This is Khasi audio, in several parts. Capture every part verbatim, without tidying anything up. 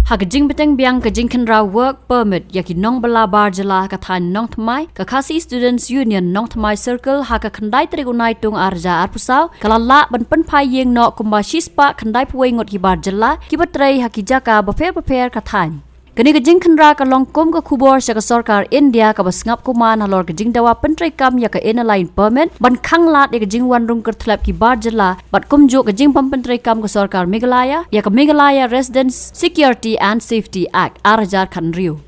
Ha ka jingbteng biang ka jingkhynra work permit ïa ki nongbylla bar jylla ha ka thaiñ Nongthymmai, ka Khasi Students Union Nongthymmai Circle ha ka khyndai tarik u Naitung ar hajar arphew saw ka la lah ban pynphai ïing noh kumba shispah khyndaiphew wei ngut ki bar jylla kiba trei ha ki jaka bapher bapher ka thaiñ. Kane ka jingkhynra ka long kum ka khubor sha ka sorkar India kaba sngap kumne halor ka jingdawa pyntreikam ïa ka Inner Line Permit ban khanglad ïa ka jingwan rung kyrthlep ki bar jylla bad kumjuh ka jingbym pyntreikam ka sorkar Meghalaya ïa ka Meghalaya Residents Security and Safety Act ar hajar khathynriew.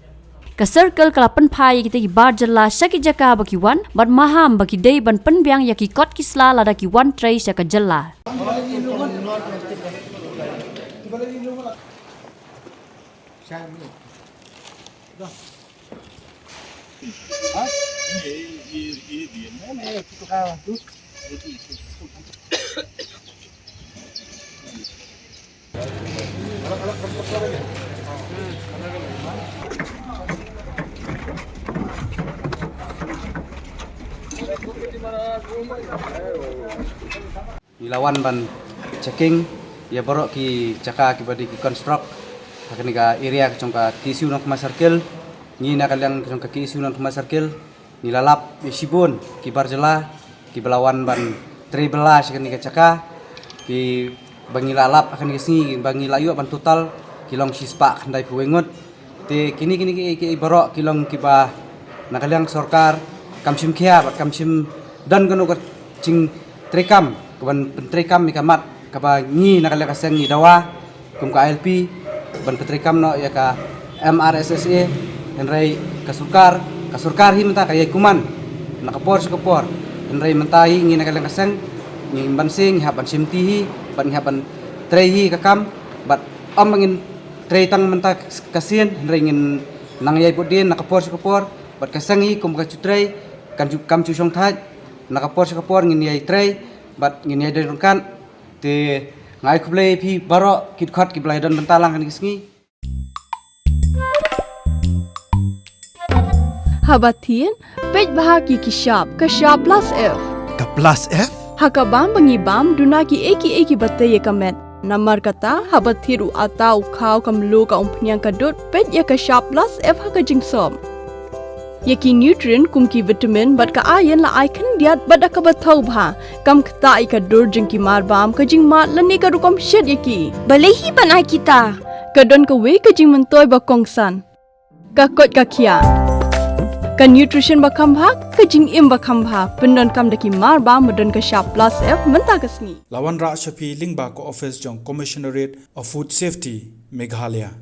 Ka circle ka la pynphai ïa kita ki bar jylla sha ki jaka ba ki wan bad maham ba ki dei ban pynbiang ïa ki kot ki sla lada ki wan trei sha ka jylla. Ngi la wan ban checking ïa baroh ki jaka kiba dei ki construct ha kane ka area ka jong ka K S U Nongthymmai Circle. Ngi na ka liang ka jong ka K S U Nongthymmai Circle ngi la lap ïa shibun ki bar jylla kiba la wan ban trei bylla sha kane ka jaka, kiba ngi la lap ha kane ka sngi ba ngi la ïoh ban total ki long shispah khyndaiphew wei ngut. Te kine kine ki, ki baroh ki long kiba na ka liang sorkar kam shim khia bad kam shim don kano ka jingtreikam kaban pyntreikam ïa ka mat kaba ngi na ka liang ka seng ngi dawa kum ka I L P ban pyntreikam noh ïa ka M R S S A. Hynrei ka sorkar, ka sorkar hi mynta ka ïai kuman na ka por sha ka por. Hynrei mynta hi ngi na ka liang ka seng ngi ban seng ngi hap ban shim ti hi bad ngi hap ban trei hi ka kam bad ym ba ngin trei tang mynta ka sien, hynrei ngin nang ïai bud dien na ka por sha ka por bad ka seng hi kum ka ju trei kan ju kam ju shong thait, na ka por sha ka por ngin ïai trei bad ngin ïai don ryngkat. Te nga ai khublei phi baroh ki dkhot kiba la ïa don bynta lang kane ka sngi. Haba thied, peit bha ki ki shap, ka shap plus F. Ka plus F? Ha ka bam ba ngi bam, duna ki ei ki ei kiba tei ïa ka met. Namar kata, haba thied u atta u khaw ka mluh ka umphniang ka dud, peit ïa ka shap plus F ha ka jingsop. Ïa ki nutrient kum ki vitamin bad ka iron la ai khyndiat bad da kaba thaw bha. Kam ktah ïa ka dur jong ki mar bam, ka jingmad lane ka rukom shet ïa ki. Balei hi ban ai kita? Ka don kawei ka jingmyntoi ba kongsan. Ka koit ka khiah. Ka nutrition ba kham bha, ka jingim ba kham bha. Pyndonkam da ki mar bam ba don ka shap plus F mynta ka sngi. La wanrah sha phi lyngba ka office jong Commissionerate of Food Safety, Meghalaya.